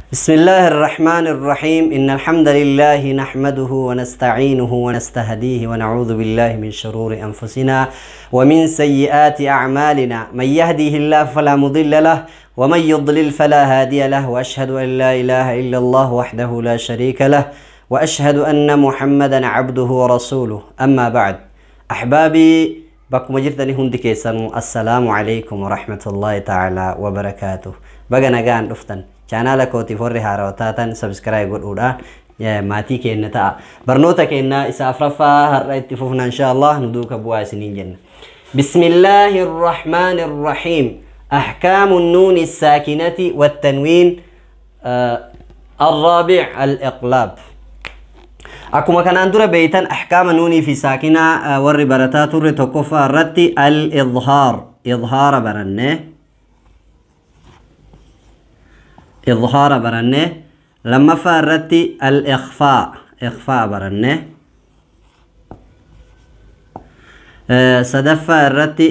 بسم الله الرحمن الرحيم. إن الحمد لله نحمده ونستعينه ونستهديه ونعوذ بالله من شرور أنفسنا ومن سيئات أعمالنا. من يهده الله فلا مضل له ومن يضلل فلا هادي له، وأشهد أن لا إله إلا الله وحده لا شريك له، وأشهد أن محمدا عبده ورسوله. أما بعد، أحبابي bakkuma jirtanii hundi keessanuu assalaamu alaikum warahmatullahi ta'ala wabarakaatuh. Baga nagaan dhuftan. Chaanaala kootiif warri haarawaa taatan subscribe godhuudhaan maatii keenya ta'a. Barnoota keenya isa afraffaa har'a itti fufna insha Allah, nu duuka bu'aa isiniin jenna. Bismillaahi rrahmaani rrahiim. Ahkaamu nuuni saakinati wattanwiin الرابع الإقلاب. Akkuma kanaan dura beeytan ahkaama nuunii fi saakinaa warri barataa turre tokkoffaa irratti al-idhaar, idhaara baranne, idhaara baranne. Lammaffaa irratti al-ikhfaa, ikhfaa baranne. Sadaffaa irratti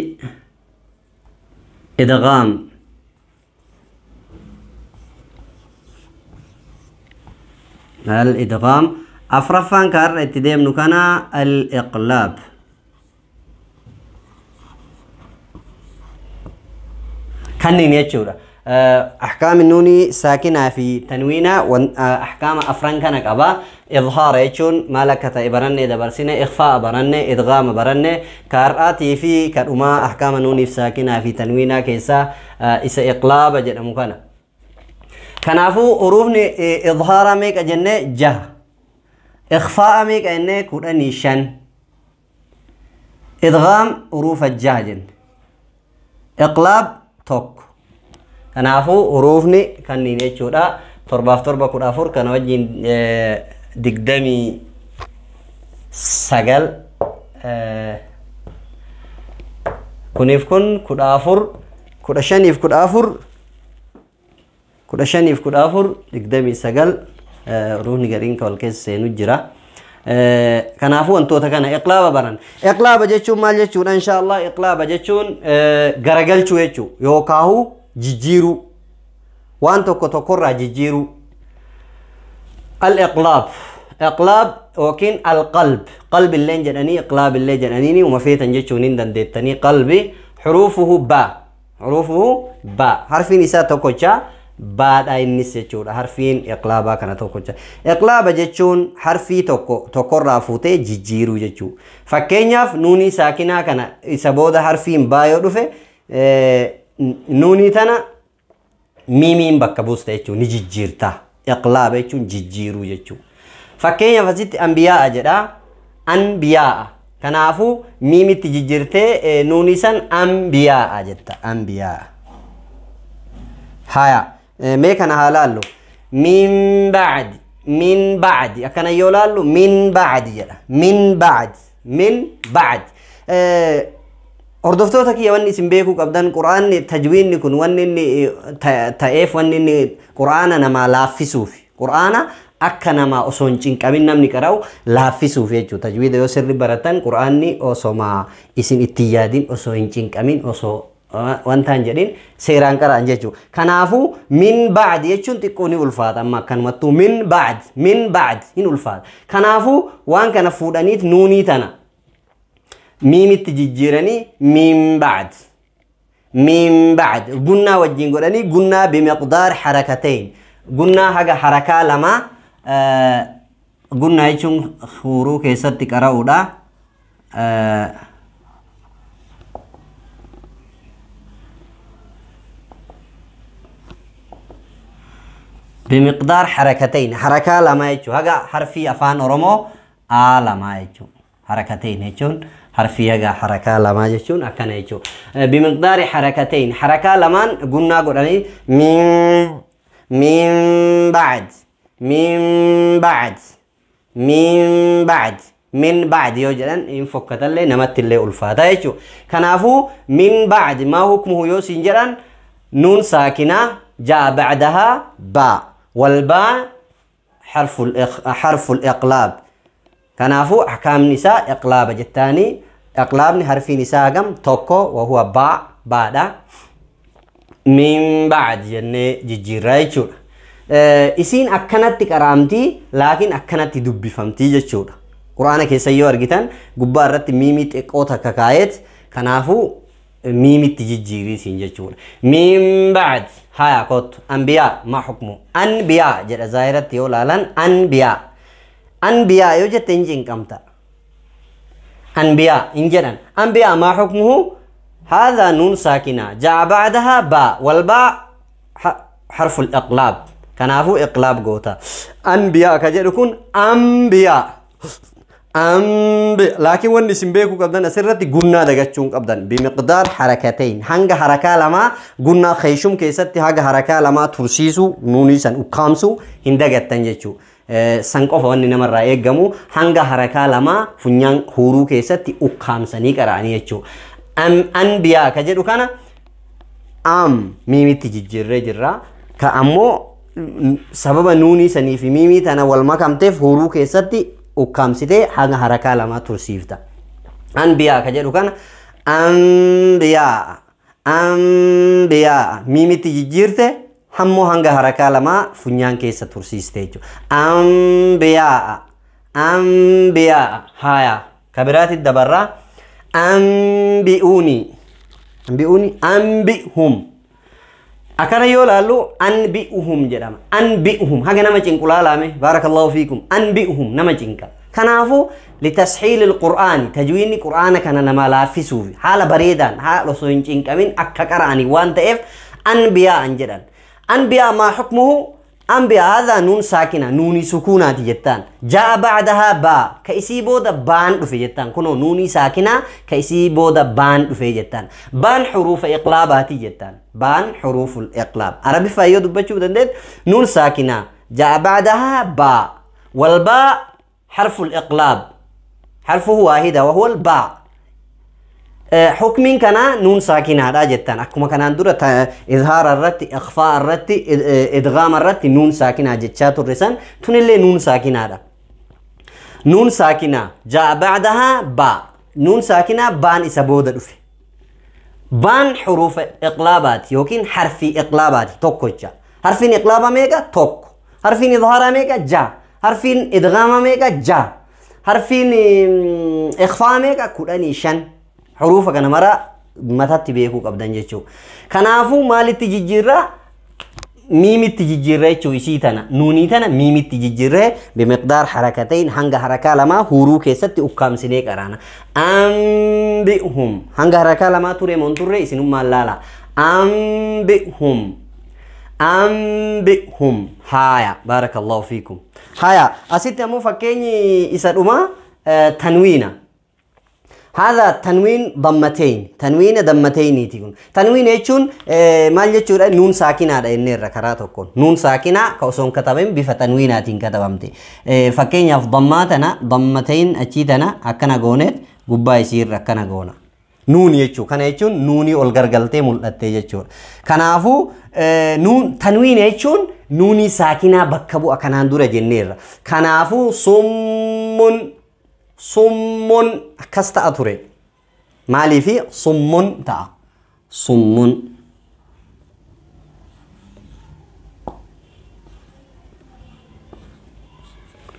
idghaam, al-idghaam. Afraffaan ka har'a itti deemnu kana al-iqlaab. Kanniin jechuudha. Ahkaami nuunii saakinaa fi tanwiinaa ahkaama afran kana qaba. Idhaara jechuun maal akka ta'e baranne dabarsine, ikhfaa baranne, idghaama baranne. Ka har'aatii fi ka dhumaa ahkaama nuuniif saakinaa fi tanwiinaa keessaa isa iqlaaba jedhamu kana. Kanaafuu huruufni idhaara meeqa jenne? 6. إخفاء ميك إنه كوراني 5. إدغام حروف 6 جن. إقلاب 1. كنافو حروفني كنين يجورا 7 7 14 كان وجين 29. كنيف كن 14 15 14 15 14 29. Ruuhni gariin ka wal keessa seenu jira. Kanaafuu wantoota kana iqlaaba baran. Iqlaaba jechuun maal jechuudha insha Allah? Iqlaaba jechuun garagalchuu jechuu yookaahu jijjiiruu, waan tokko tokkorraa jijjiiruu. Al-iqlaab, iqlaab yookiin al-qalb, qalbi illee jedhanii iqlaab illee jedhanii uma feetan jechuun hin dandeettanii. Qalbi xuruufuhu baa, xuruufuhu baa, harfiin isaa tokkocha baadha innis jechuudha. Harfiin iqlaabaa kana tokkocha. Iqlaaba jechuun harfii tokko tokkorraa fuutee jijjiiruu jechuudha. Fakkeenyaaf nuunii saakinaa kana isa booda harfiin baa yoo dhufe nuunii tana miimiin bakka buusta jechuudha, ni jijjiirta. Iqlaaba jechuun jijjiiruu jechuudha. Fakkeenyaaf asitti anbiyaa'a jedha, anbiyaa'a. Kanaafuu miimitti jijjiirtee nuunii san anbiyaa'a jetta, anbiyaa'a. Haya. Mee kana haa laallu. Min ba'di, min ba'di akkana yoo laallu min ba'di jedha, min ba'di, min ba'di. Hordoftoota kiyya, wanni isin beekuu qabdan qur'aanni tajwiinni kun wanni inni ta'eef wanni inni qur'aana namaa laaffisuuf, qur'aana akka namaa osoo hin cinqamin namni qara'u laaffisuuf jechuudha. Tajwiida yoo sirri baratan qur'aanni osoma isin itti yaadin, osoo hin cinqamin, osoo wanta hin jedhin seeraan qara'an jechuudha. Kanaafuu min ba'di jechuun xiqqoo ni ulfaata amma akkanumattuu min ba'di, min ba'di hin ulfaata. Kanaafuu waan kana fuudhaniit nuunii tana miimitti jijjiiranii min ba'di, min ba'di gunnaa wajjin godhanii gunnaa bimiqdaar harakateyn, gunnaa haga harakaa 2. Gunnaa jechuun huuruu keessatti qara'uudha. بمقدار حركتين، حركة لما يجو هذا حرفي أفان أورمو آ لما يجو حركتين يجون حرفي هذا حركة لما يجون أكن يجو بمقدار حركتين، حركة لما قلنا قراني من من بعد، من بعد، من بعد، من بعد يوجدن إن فكت اللي نمت اللي ألفاتا يجو. كنافو من بعد ما حكمه يوسين جران نون ساكنة جاء بعدها باء، والباء حرف الإقلاب. كنافو أحكام نساء إقلاب جتاني، إقلاب حرف نساء قم توكو وهو باء، باء من بعد جنة جيجيرا يجو. Isiin akkanatti qaraamtii laakiin akkanatti dubbifamtii jechuudha. Quraana keessa yoo argitan gubbaa irratti miimii xiqqoo takka kaa'eet kanaafuu miimitti jijjiiriisiin jechuudha. Min ba'd haya kottu anbiyaa maa hukmu anbiyaa jedha zaahiratti yoo laalan anbiyaa anbiyaa yoo jette hin cinqamta. Anbiyaa hin jedhan anbiyaa maa hukmuhu haadha nuun saakinaa ja'a ba'dahaa baa wal baa harful iqlaab kanaafuu iqlaab goota. Anbiyaa ka jedhu kun anbiyaa ambi laakiin wanni isin beekuu qabdan asirratti gunnaa dagachuun qabdan bimiqdaar harakateyn hanga harakaa lamaa gunnaa keeshum keessatti haga harakaa lamaa tursiisuu nuunii san ukkaamsuu hin dagattan jechuu. San qofa wanni namarraa eeggamu hanga harakaa lamaa funyaan huuruu keessatti ukkaamsanii qara'anii jechuu. Anbiyaa ka jedhu kana am miimitti jijjiirree jirra. Ka ammoo sababa nuunii sanii fi miimii tana wal makamteef huuruu keessatti ukkaamsitee hanga harakaa lamaa tursiifta. Anbiyaa ka jedhu kana anbiyaa anbiyaa miimitti jijjiirte hammoo hanga harakaa lamaa funyaan keessa tursiiste jechuudha. Anbiyaa anbiyaa haya ka biraatti dabarraa anbi'uuni anbi'uuni anbi'hum akkana yoo laallu anbi'uhum jedhama. Anbi'uhum haga nama cinqu laalame baarakallahu fiikum anbi'uhum nama cinqa. Kanaafuu litasxiili alqur'aani tajwiinni qur'aana kana nama laaffisuuf haala bareedaan haala osoo hin cinqamin akka qara'anii waan ta'eef anbiyaa'an jedhan. Anbiyaa maa hukmuhu anbiyaa hadha nuun saakina nuunii sukuunaati jettaan. Jaa'a ba'dahaa baa ka isii booda baan dhufe jettaan. Kunoo nuunii saakinaa ka isii booda baan dhufe jettaan. Baan xuruufa iqlaabaati jettaan. Baan xuruuful iqlaab. Arabiffaa yoo dubbachuu dandeet nuun saakinaa jaa'a ba'dahaa baa wal baa harful iqlaab harfuhu waahida wahuwa al baa. Hukmiin kanaa nuun saakinaadha jettaan. Akkuma kanaan dura izhaara irratti, ikhfaa irratti, idgaama irratti nuun saakinaa jechaa turre san tunillee nuun saakinaadha. Nuun saakinaa jaa'a ba'dahaa baa. Nuun saakinaa baan isa booda dhufe. Baan xuruufa iqlaabaati yookiin harfii iqlaabaati tokkocha. Harfiin iqlaabaa meeqa? Tokko. Harfiin izhaaraa meeqa? Ja'a. Harfiin idgaamaa meeqa? Ja'a. Harfiin ikhfaa meeqa? 15. Xuruufa kana mara matatti beekuu qabdan jechuudha. Kanaafuu maalitti jijjiirraa? Miimitti jijjiirra jechuu isii tana. Nuunii tana miimitti jijjiirree bimiqdaar harakateyn hanga harakaa lamaa huuruu keessatti ukkaamsinee qaraana. Anbi'hum hanga harakaa lamaa ture moo hin turre isinummaan laala. Anbi'hum anbi'hum haaya baarakallahu fiikum. Haaya asitti ammoo fakkeenyi isa dhumaa tanwiina. هذا تنوين ضمتين تنوين ضمتين تكون تنوين يجون مال يجون نون ساكنة هذا إني ركرات كون نون ساكنة كوسون كتبين بفتنوينات كتبمتي فكين يف ضماتنا ضمتين أكيدنا أكنا جونت جبا يصير ركنا جونا نون يجون كان يجون نوني أولغرغلتي ملتي يجون كنافو نون تنوين يجون نوني ساكنة بكبو أكنا دورة جنير كنافو صم صم akkas ta'a ture. Maaliifi summun ta'a. Summun.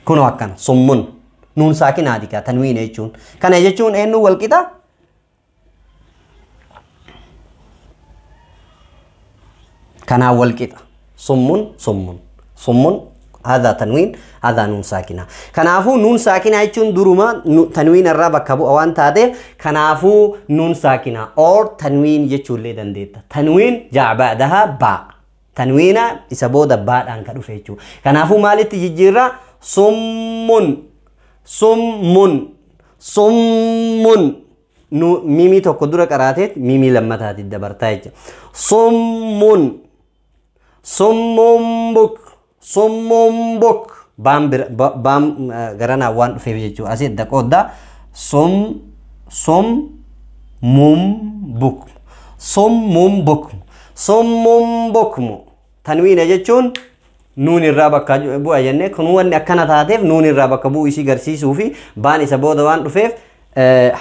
Kunoo akkana summun. Nuun saakinaati kaa tanwiina jechuun. Kana jechuun eenyu wal qixa? Kanaan wal qixa. Summun summun. Summun هذا تنوين هذا نون ساكنة. كنافو نون ساكنة يجون دروما تنوين الرابع كبو أوان تاده كنافو نون ساكنة أو تنوين يجون لدن ديتا تنوين جاء بعدها با تنوين إسابودا با أنك رفيجو كنافو مالت يجرا صم صم صم ميمي تقدر كراتت ميمي لما تاتي دبرتاج صم صم بك صم بك بام بام غرانا وان في جيجو اسي دقودا صم صم مم بك صم بك صم بكم تنوين جيجون نون الرابع بو اجنه كنو ان اكنا تاتيف نون الرابع كبو اسي غرسيسو في بان اسا بودا وان دفيف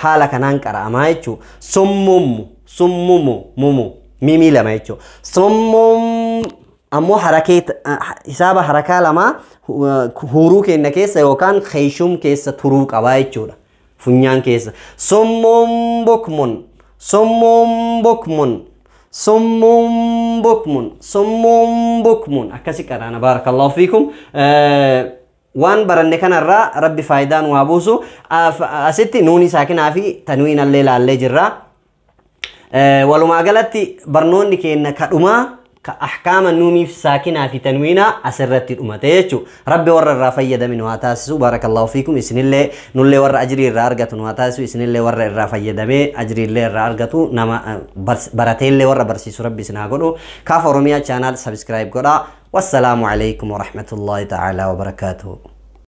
حالا كنان قراما جيجو صمم صمم ممو ميمي لما جيجو صمم Ammoo harakee hisaaba harakaa lamaa huuruu keenya keessa yookaan keeshum keessa turuu qabaa jechuudha. Funyaan keessa. Summuun bukmun. Summuun bukmun. Summuun bukmun. Summuun bukmun. Akkasi qaraana baarakallahu fiikum. Waan baranne kanarraa rabbi faayidaa nu haa buusu. Asitti nuuni saakinaa fi tanwiinallee laallee jirra. Walumaa galatti barnoonni keenya kadhumaa ka ahkaama nuuniif saakinaa fi tanwiinaa asirratti dhumate jechuudha. Rabbi warra irraa fayyadame nu haa taasisu. Baarakallahu fiikum. Isinillee nullee warra ajrii irraa argatu nu haa taasisu. Isinillee warra irraa fayyadamee ajriillee irraa argatu nama barateellee warra barsiisu rabbi isin haa godhu. Kaaf Oromiyaa channel subscribe godhaa. Wassalaamu alaikum warahmatullahi ta'ala wabarakaatuhu.